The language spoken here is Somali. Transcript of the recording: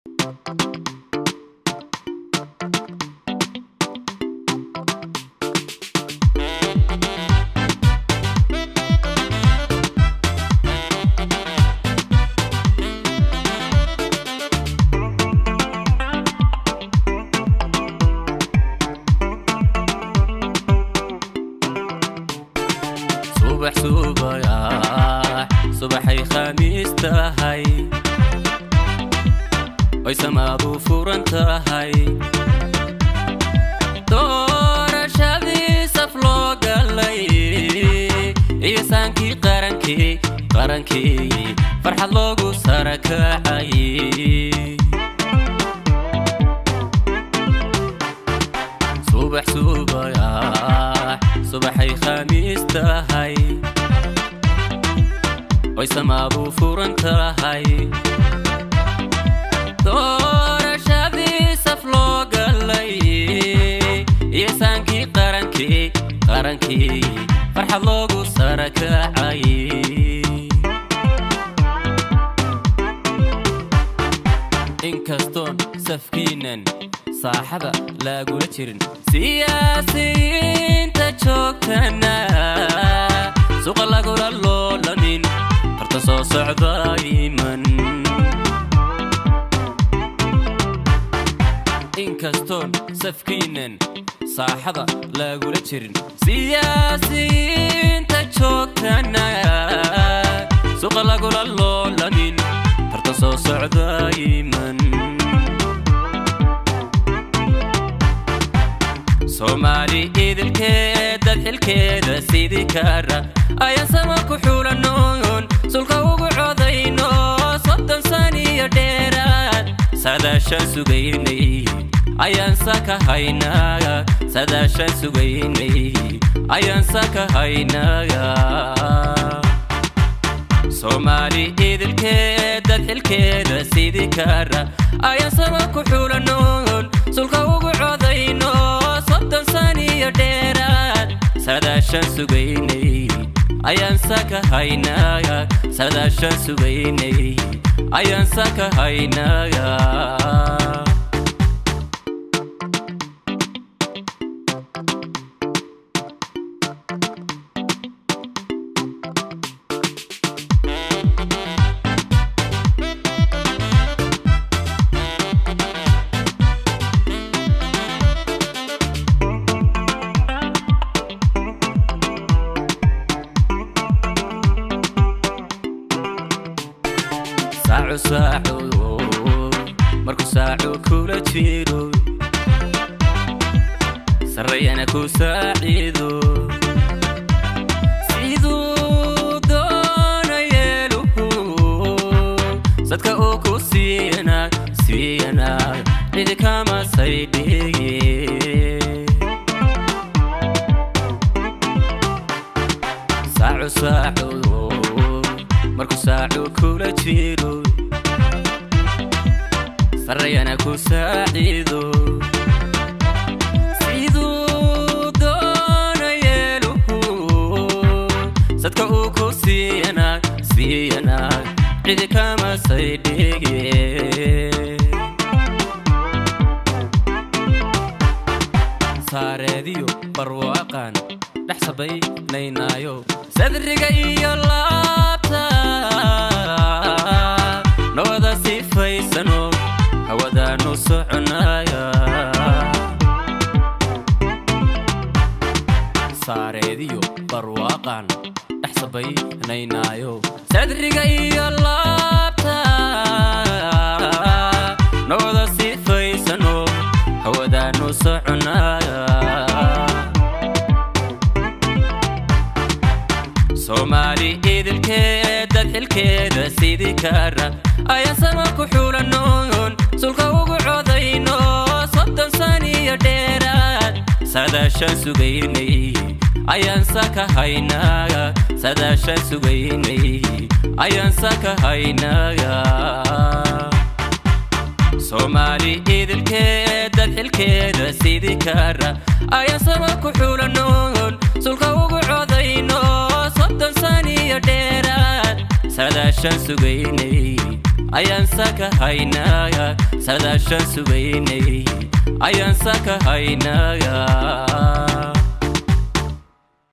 Subax subax subaxay khamiis tahay, oy samaadu furan tahay, doorashadii saf loo galay iyo saankii qarankii qarankii farxad loogu sarakacay. Subax subax subaxay khamiis tahay, oy samaadu furan tahay, doorashadii saf loo galay iyo saankii qarankii qarankii farxad loogu sarakacay. Inkastoon safkiinan saaxada laagula jirin siyaasiyiinta joogtana suuqa lagula loolamin tartan soo socda iman. Inkastoon safkiinan saaxada lagula jirin siyaasiyiinta joogtana suuqa lagula loolamin tartan soo socda iman. Soomaali idilkeedad xilkeeda sidii kara ayaan sama ku xulanoon sulka ugu codayno 30 saniyo dheeraad sadaashaan sugaynay ayaan saka haynaa, sadaashaan sugaynay ayaan saka haynaa. Soomaali idilkeedad xilkeeda sidii kara ayaan sama ku xulanoon sulka ugu codayno 30 saniyo dheeraad sadaashaan sugaynay ayaan saka haynaa, sadaashaan sugaynay ayaan saka haynaa. Saacu saacu markuu saacu kula jiro sarreeyana ku saacido siduu doona yeeluhu sadka uu ku siiyana siiyana cidi kama saydhiye. Saacu saacu markuu saacu kula jiro sarreeyana ku saacido siduu doona yeeluhu sadka uu ku siiyana siiyana cidi kama saydhige. Saareediyo barwaaqan dhex sabaynaynaayo sadriga iyo laabta nawada sifaysano hawadaanu soconaya. Saareediyo barwaaqan dhex sabaynaynaayo sadriga iyo laabta nawada sifaysano hawadaanu soconaya. Soomaali idilkeedad xilkeeda sidii kara ayaan sama ku xulanoon sulka ugu codayno 30 saniyo dheeraad sadaashaan sugaynay ayaan saka haynaa, sadaashaan sugaynay ayaan saka haynaa. Soomaali idilkeedad xilkeeda sidii kara ayaan sama ku xulanoon sulka ugu codayno 30 saniyo dheeraad sadaashaan sugaynay Ayaan saka haynaya, sadaashan sugaynay ayaan saka haynaya.